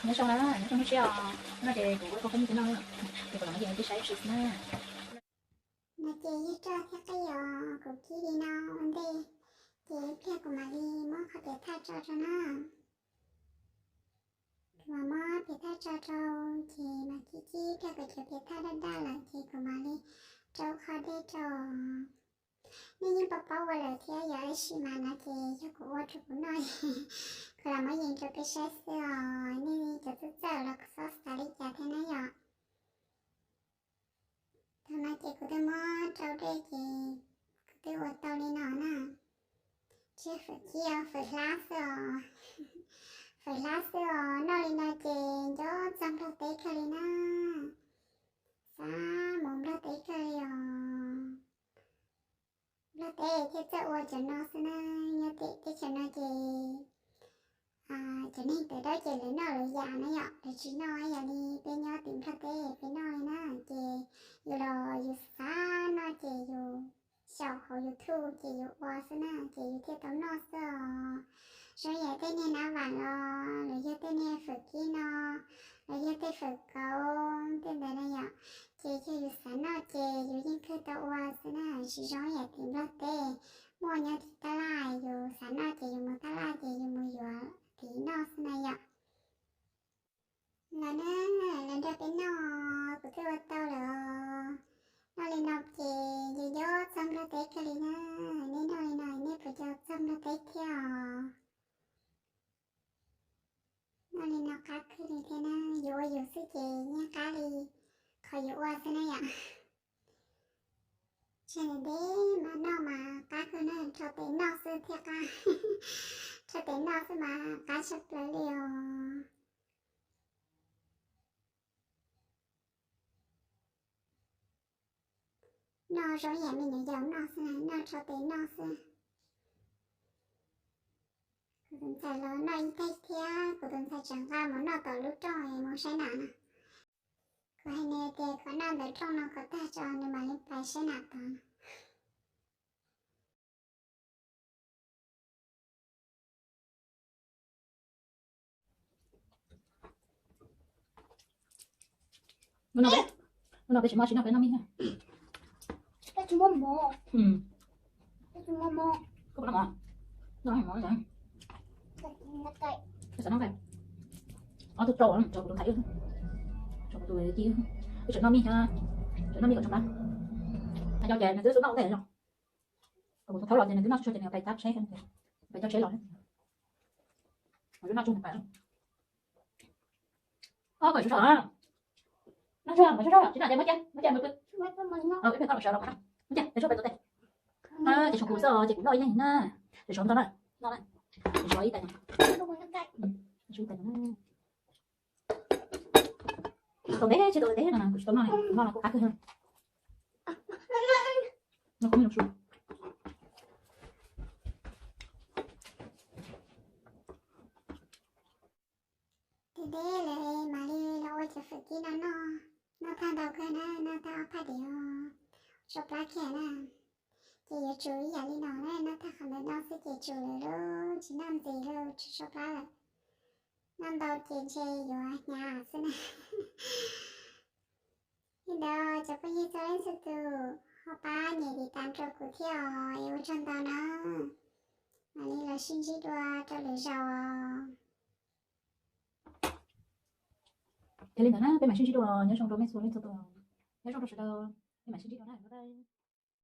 Nyob zoo na, nyob zoo nej sib os. No ces kuv ua ib qho peb nyuj twb noj na, ces kuv los yeej peb saib tsis na. No ces yog roj thiab qij os, kuv kib li no ua ntej, ces ib pliag kuv mam li muab qhov piam thaj tso rau na. Kuv mam muab piam thaj tso rau, ces mam kib kib pliag kom cov piam thaj daj daj lawm ces kuv mam li rau qhov dej rau. Nej yeej paub paub ua lawm thiab yog ib sim mas no ces yog kuv ua rau kuv noj, kuv los muab yees rau peb saib xwb os. Nej cov txawj txawj los kuv txhob xav li cas thiab na yom. Thaum no ces kuv twb muab rau dej ces kuv twb ua tau li no na. Tsis fawm kib os, fawm hlab xwb os. Fawm hlab xwb os, noj li no ces nco txog Nplog teb kawg li na. Xav mus Nplog teb kawg li os. Nplog teb thiaj txawj ua cov no xwb na. Nyob tim teb chaws no ces cov neeg tawv dawb ces lawv noj lawv yam na yom, lawv tsis noj ib yam li peb nyob tim Nplog teb peb noj li na. Ces yus los yus xav noj ces yus xyaum hauv YouTube ces yus ua xwb na, ces yus thiaj tau noj xwb os. Zoo yam tej niag nab vam los, los yog tej niag fawm kib no, los yog tej fawm kauv tej ntawd na yom, ces yog yus xav noj ces yus yeej kawg tau ua xwb na, tsis zoo yam tim Nplog teb. Muaj nyob tim tab laj, yus xav noj ces yus mus tab laj ces yus mus yuav tim noj xwb na yom. Los na, los nrog peb noj, kuv twb ua tau lawm os. Noj li no ces yus nco txog Nplog teb kawg li na. Nej noj li no nej puas nco txog Nplog teb thiab os? Noj li no qab kawg li thiab na, yus ua yus xwb ces yeej qab li qhov yus ua xwb na yom. Tseg ntev ntev mas noj mas qab kawg na, rho tes noj xwb thiaj qab. Rho tes noj xwb mas qab tshaj plaws li os. Noj zoo yam me nyuam yaus noj xwb, noj rho tes noj xwb. Kuv tus ntxhais los noj ib teg thiab, kuv tus ntxhais tseem nqa mus noj tom lub rooj mus saib nas na. Kuv hais nws tias kom noj ntawm rooj no kom tag tso nws mam li pais saib nas tod. Hnub no peb, hnub no peb tsis muaj tsis noj, peb noj mij na. Peb tsis muaj mov. Peb tsis muaj mov. Koj puas noj mov? Noj mov na. Peb xav noj nqaij. Ob tug rau, rau kuv tus ntxhais wb, rau kuv tus tij wb. Peb tseem noj mij thiab, tseem noj mij kom tsoo qab. Hais yog ces nws twb xub noj ua ntej los. Kuv thaub los ces nws twb noj tsuag tsuag ces nws pais tab tsheb, pais coj tsheb los. Noj tsuag nws pais. Ob kom sov sov na. Noj tsuag mas sov sov, tsis noj ces muab cia, muab cia mus pw. Ib pliag koj los sawv los muab cia, peb sawv peb tua tes. Ces tshuav kuv xwb ces kuv noj ib leeg na. Ces sov ntau na, noj na. Ces sov ib tais no. Sov ib tais no. Tau ntev tsis tau ntev no kuv tsis tau noj, kuv noj no kuj qab kawg. Noj kuj me lus su. Ntev ntev lawm mam li los ua cov fawm kib no noj. Noj tag ntau kawg na, noj tag ob phaj diav, tsau plab kiag na. Ces yuav tsum ib yam li no na, noj tag qhov ntawd no xwb ces tsum lawm lauj, tsis noj ntxiv lauj, tsum tsau plab lawm. Noj ntau ces ntshe yuav hnyav xwb na. Li ntawd cov phooj ywg txhua leej txhua tus, ho pab nias tiv tas rau kuv thiab os, es ua tsaug ntau na. Mam li los sib ntsib dua rau lwm zaus os. Ces li ntawd na, peb mam sib ntsib dua, nyob zoo rau nej txhua leej txhua tus, nyob zoo rau sawv daws, peb mam sib ntsib dua na, bye bye.